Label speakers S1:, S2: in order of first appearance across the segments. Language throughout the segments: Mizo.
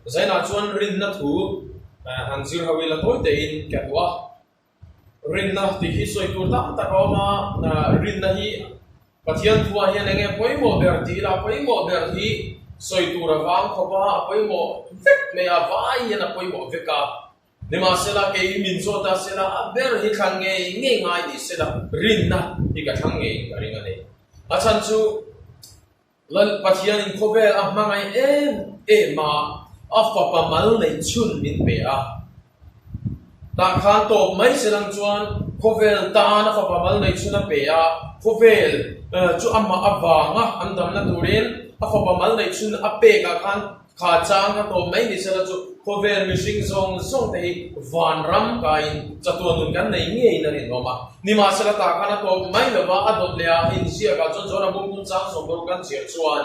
S1: Zainah chuan rinna thu han zir ho ila tawi tein ka duh a. Rinna tih hi sawi tur tam tak a awm a, rinna hi Pathian thuah hian eng nge pawimawh ber tih ila pawimawh ber hi sawi tur a vang khawp a, a pawimawh vek mai a, vai hian a pawimawh vek a. Nimahsela kei min zawt a sela a ber hi thlang ngei ngei ngai ni sela rinna hi ka thlang ngeiin ka ring a ni. A chhan chu Lal Pathianin khawvel a hmangaih em em a, a fapa mal neih chhun min pe a. Tah khan tawp mai selang chuan khawvel tan a fapa mal neih chhun a pe a, khawvel chu amah avanga an damna turin a fapa mal neih chhun a pekah khan Kha chang ka tawp mai ni sela chu khawvel mihring zawng zawng te hi vanram kaiin chatuan nun kan nei ngeiin an inawm a. Nimahsela tah khan a tawp mai lova a dawt leh a inziakah chuan John-a bungkun chang sawm paruk kan chhiar chuan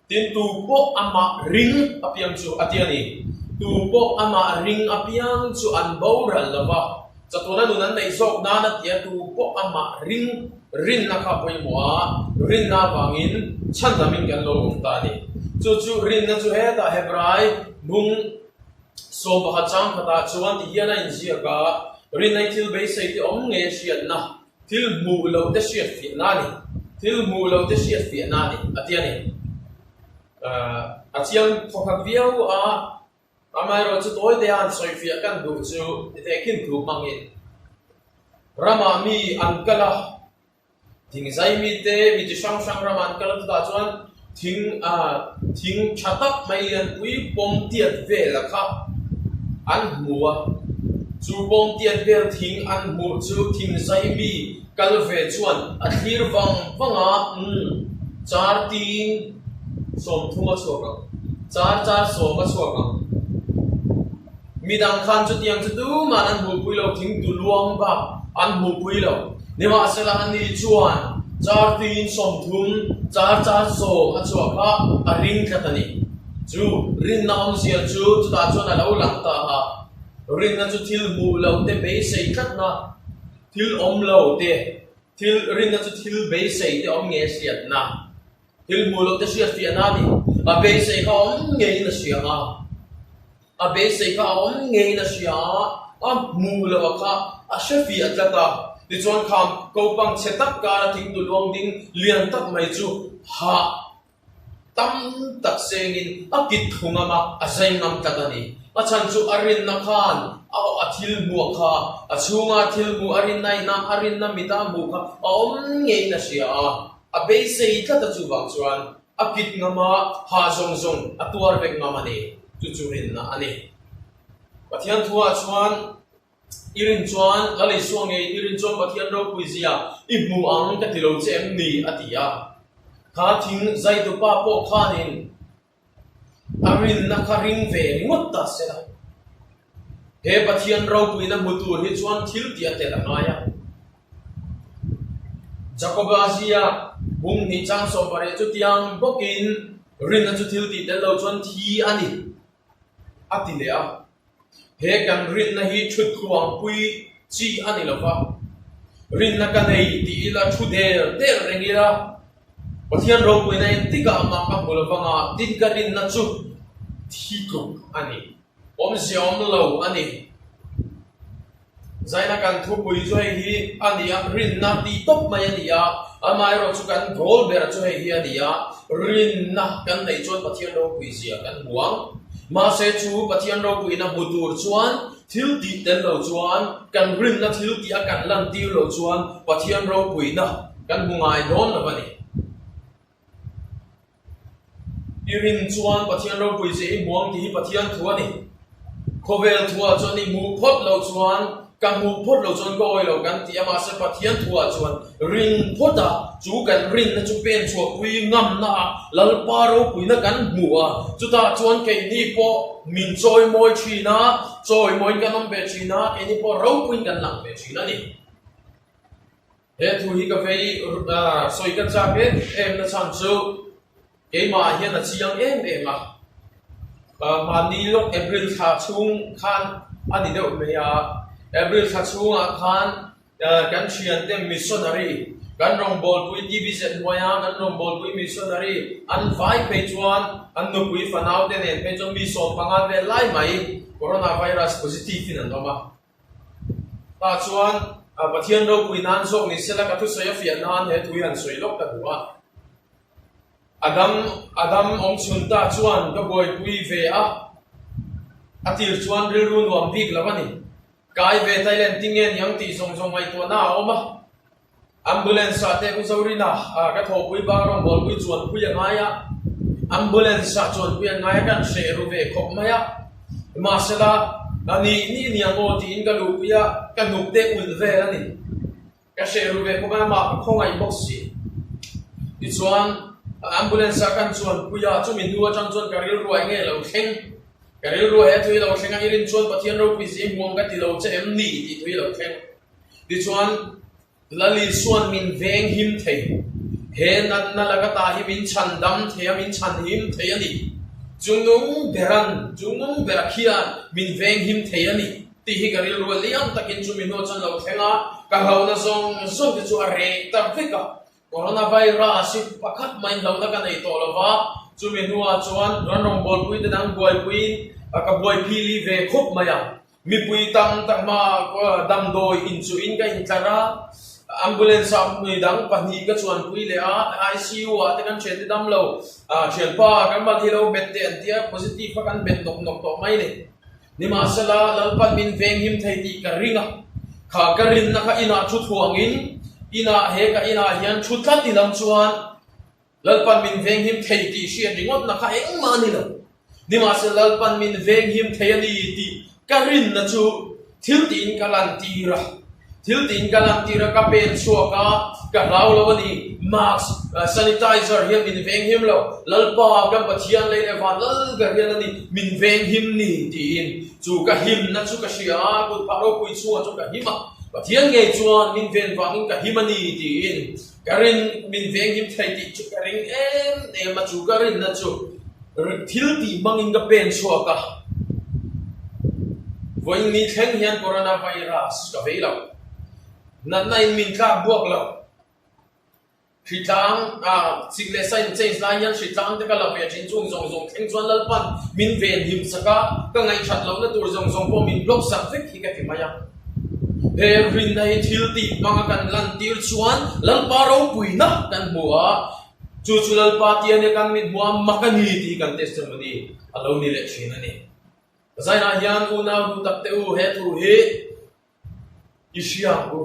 S1: tin tu pawh amah ring apiang chu a ti a ni. Tu pawh amah ring apiang chu an boral lova chatuana nun an neih zawk nan a ti a, tu pawh amah ring Rinna kha pawimawh a, rinna avangin chhandamin kan lo awm ta a ni. Chu chu rinna chu hetah Hebrai bung 11 chang khatah chuan ti hian a inziak a, Rinna i thil beisei te awm nge hriatna, thil hmuh loh te hriat fiahna a ni, thil hmuh loh te hriat fiahna a ni, a ti a ni. A chiang thawkhat viau a. Amaherawhchu tawi te an sawifiah kan duh chu tehkhin thu hmangin ramah mi an kal a, thingzai mite mi chi hrang hrang ramah an kal a, chutah chuan thing thing tha tak mai lianpui pawm tiat vel a kha an hmu a, chu pawm tiat vel thing an hmuh chu thingzai mi kal ve chuan a thlir vang vang a, umm char ting. 30 a chhuak ang. Char char 10 a chhuak ang. Midang khan chutiang chu tumah an hmuhpui lo, thing tu luang bak an hmuhpui lo. Nimahsela ani chuan char tuiin 30, char char 10 a chhuak kha a ring tlat a ni. Chu rinna awmzia chu chutah chuan a lo lang ta a. Rinna chu thil hmuh lo te beisei tlatna, thil awm lo te, thil rinna chu thil beisei te awm nge hriatna. Thil hmuh loh te hriat fiahna a ni. A beisei kha awm ngeiin a hria a, a beisei kha a awm ngeiin a hria a, a hmuh loh a kha a hre fiah tlat a. Tichuan kham kopang chhe tak kara thingtu luang ding lian tak mai chu hah tam tak sengin a kit thu ngam a, a zai ngam tlat a ni. A chhan chu a rinna khan a a thil hmuh kha, a chhunga thil hmuh a rinna ina a rinna mita hmuh kha a awm ngeiin a hria a. A beisei tlat a chuvang chuan a kit ngam a, ha zawng zawng a tuar vek ngam a ni. Chu chu rinna a ni. Pathian thuah chuan i rin chuan Lal Isua ngei i rin chuan Pathian ropui zia i hmu ang ka ti lo che em ni a ti a. Kha thing zaitupa pawh khanin A rinna kha ring ve ringawt ta se la, he Pathian ropuina hmu tur hi chuan thil tih a tel a ngai a. Jakoba zia bung hnih chang 18 chutiang bawkin rinna chu thil tih tel lo chuan thi a ni, a ti leh a. He kan rinna hi thut tluangpui chi a ni lo va, rinna ka nei tih ila thu der der reng ila, Pathian ropuina engtikah mah ka hmu lo vanga tin ka rinna chu thi tluk a ni, awmzia awm lo a ni. Zaina kan thupui chu hei hi a ni a, rinna tih tawp mai a ni a, amaherawh chu kan goal ber chu hei hi a ni a, rinna kan neih chuan Pathian ropui zia kan hmu ang. Mahse chu Pathian ropuina hmu tur chuan thil tih tel lo chuan, kan rinna thil tih a kan lantir lo chuan Pathian ropuina kan hmu ngai dawn lo a ni. I rin chuan Pathian ropui che i hmu ang tih hi Pathian thu a ni. Khawvel thuah chuan i hmuh phawt loh chuan, ka hmuh phawt loh chuan ka awi lo kan ti a, mahse Pathian thuah chuan rin phawt a, chu kan rinna chu pen chhuahpui ngamna ah Lalpa ropuina kan hmu a, chutah chuan keini pawh min chawimawi thin a, chawimawiin kan awm ve thin a, keini pawh ropuiin kan lang ve thin a ni. He thu hi ka vei sawi ka chak em em na chhan chu keimah hian a chiang em em a, mahni lawk April thla chhung khan a ni deuh mai a, April thla chhungah khan kan thiante missionary Kan rawngbawlpui TBZ hnuaia kan rawngbawlpui missionary an vai phei chuan an nupui fanau te nen phei chuan mi 15 vel lai mai coronavirus positive in an awm a. Tah chuan Pathian ropui nan zawk ni sela ka thusawi a fiah nan he thu hi han sawi lawk ta duh a. A dam a dam awm chhun ta chuan ka buaipui ve a, a tir chuan rilru nuam bik lo a ni. Kai ve Thailand tinge niang tih zawng zawng ngaihtuahna a awm a. Ambulance ah te U Zorina ka thawhpui bak rawngbawlpui chuanpui a ngai a, ambulance ah chuanpui a ngai a kan hreh ru ve khawp mai a. Mahsela a nih nih niang aw tiin ka luhpui a, ka hnuk te ulh vel a ni. Ka hreh ru ve khawp mai a, mah ka khawngaih bawk si. Tichuan ambulance ah kan chuanpui a, chumi hnu atang chuan ka rilru ah enge lo thleng? Ka rilru ah he thui lo thleng a, i rin chuan Pathian ropui zing huam ka ti lo che em ni tih thui lo thleng. Tichuan, Lal Isua'n min veng him thei. He natna laka ta hi min chhan dam thei a, min chhan him thei a ni. Chungnung beran, chungnung bera khian min veng him thei a ni tih hi ka rilru a liam takin chumi hnuah chuan lo thleng a, ka hlauhna zawng zawng te chu a reh ta vek a. Coronavirus hi pakhat mai hlauhna ka nei tawh lo va, chumi hnuah chuan ran rawngbawlpui te dang buaipuiin ka buaiphili ve khawp mai a. Mipui tam tak hma damdawi inchuhin ka intlar a, ambulance ah mi dang pahnih ka chuanpui leh a, ICU ah te kan thiante dam lo, thianpa kan mal hi lo bet teh an ti a, positive kha kan bet nawk nawk tawh mai ni. Nimahsela Lalpan min venghim thei tih ka ring a, kha ka rinna kha inah thu thuangin inah he ka inah hian thu tlat i lam chuan Lalpan min venghim thei tih hriat ringawtna kha engmah a ni lo. Nimahsela Lalpan min venghim thei a ni tih ka rinna chu thil tiin ka lantir a. Thil tiin ka lantir a, ka pen chhuak a, ka hlau lo a ni. Mask, sanitizer hian min venghim lo. Lalpa kan Pathian lei leh van lal ber hian a ni min venghim ni tiin chu ka himna chu ka hria a, kut phah ropui chhungah chuan ka him a. Pathian ngei chuan min ven vangin ka him a ni tiin Ka rin, min venghim thei tih chu ka ring em em a, chu ka rinna chu thil tih hmangin ka pen chhuak a. Vawiin ni thleng hian coronavirus ka vei lo. Natna in min tlak buak lo. Hritlang, chik leh sa in change lai hian hritlang te ka la ve thin chung zawng zawng thleng chuan Lalpan min venhim sak a, ka ngaihṭhat lohna tur zawng zawng pawh min block sak vek hi ka ti mai a. He rinna hi thil tih hmanga kan lantir chuan Lalpa ropuina kan hmu a, chu chu Lalpa tia nia kan mit hmu a, mak a ni tih hi kan testimony a lo ni leh thin a ni. Zainah hian unau duh tak te u he thu hi i hria ang u.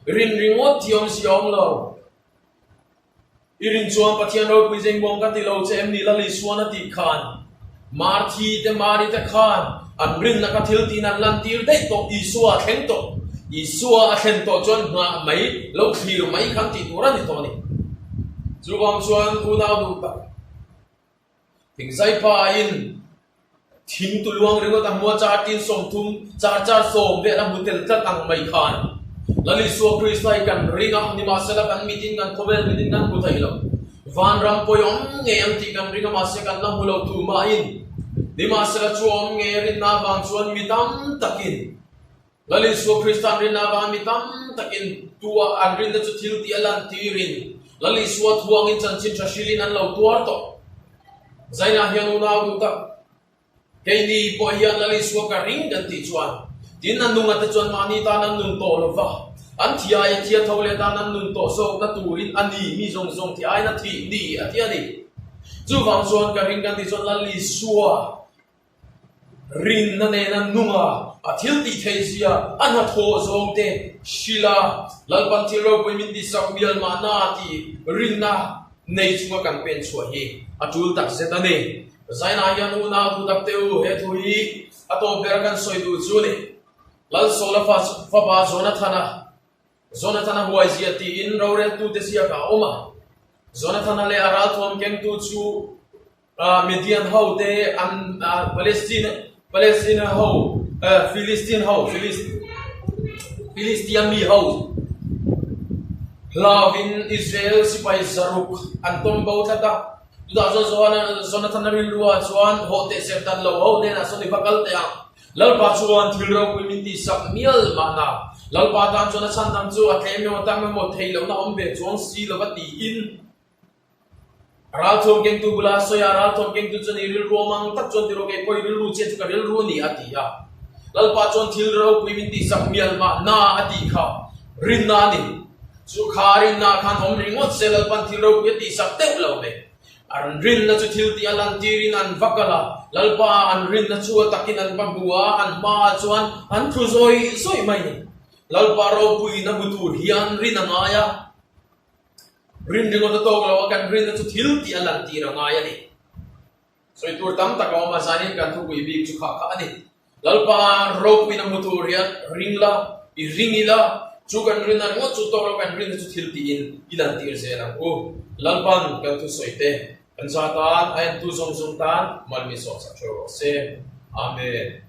S1: Rin ringawt thiam si a awm lo. I rin chuan Pathian ropui zengbuang ka ti lo che em ni Lal Isuan a tih khan Marthi te Mari te khan an rinna kha thil tiin an lantir daih tawh Isua a thleng tawh Isua a thlen tawh chuan nghah mai lo thlir mai khan tih tur a ni tawh a ni. Chuvang chuan unau duh tak. Thingzaipain thing tu luang ringawt a hmua char tin 30 char char sawm vel a hmu tel tlat ang mai khan Lal Isua Krista hi kan ring a, nimahsela kan mitin kan khawvel mitin kan hmu thei lo. Vanram pawi awm ngei ang tih kan ring a mahse kan la hmu lo tumahin. Nimahsela chu awm ngei a rinna avang chuan mi tam takin Lal Isua Krista an rinna avanga mi tam takin tua an rinna chu thil tih a lantirin Lal Isua thuangin chanchin tha hrilhin an lo tuar tawh. Zainah hian unau duh tak, keini pawh hian Lal Isua ka ring kan tih chuan tin a nunga te chuan mahni tan an nun tawh lo va, an thi aia thia tho leh tan an nun tawh zawkna turin a ni mi zawng zawng thi aiin a thih ni a ti a ni. Chuvang chuan ka ring kan tih chuan Lal Isua Rinna nena nunga a thil tih theih zia a hnathawh zawng te hrilh a, Lalpan thil ropui min tihsak mial mahna tih rinna nei chunga kan pen chhuah hi a tul tak zet a ni. Zainah hian unau duh tak te u, he thu hi a tawp ber kan sawi duh chu ni. Lalsawla fapa Jonathana Jonathana huai zia tiin roreltute ziakah a awm a, Jonathana leh a ralthuam kengtu chu Midian ho te an Palestine Palestine ho Philistine ho Philistia mi ho hlauhin Israel sipai zaruk an tawm bo tlat a. Chutah chuan Jonathana rilruah chuan hawh teh ser dan lo ho hnenah sawn i va kal teh ang. Lalpa chuan thil ropui min tihsak mial mahna. Lalpa tan chuan a chhandam chu a tlem emaw tam emaw theih lohna awm ve chuang si lova tiin Ralthuam kengtu bula a sawi a, ralthuam kengtu chuan i rilru awm ang tak chuan tiraw kei pawh i rilru chiah chu ka rilru a ni a ti a. Lalpa chuan thil ropui min tihsak mial mahna a tih kha rinna a ni. Chu kha rinna khan awm ringawt se Lalpan thil ropui a tihsak deuh lo ve. An rinna chu thil tih a lantirin an va kal a, Lalpa an rinna chu a takin an va hmu a, an hmaah chuan an thu zawih zawih mai ni. Lalpa ropuiin a hmu tur hian rin a ngai a. Rin ringawt a tawk lo a, kan rinna chu thil tih a lantir a ngai a ni. Sawi tur tam tak a awm a, zanin kan thupui bik chu khah kha a ni. Lalpa ropuiin a hmu tur hian ring la, i ring ila, chu kan rinna ringawt chu tawk lo, kan rinna chu thil tiin i lantir zel ang u. Lalpan kan thusawi te kan za tan, a entu zawng zawng tan mal min sawhsak theuh rawh se. Amen.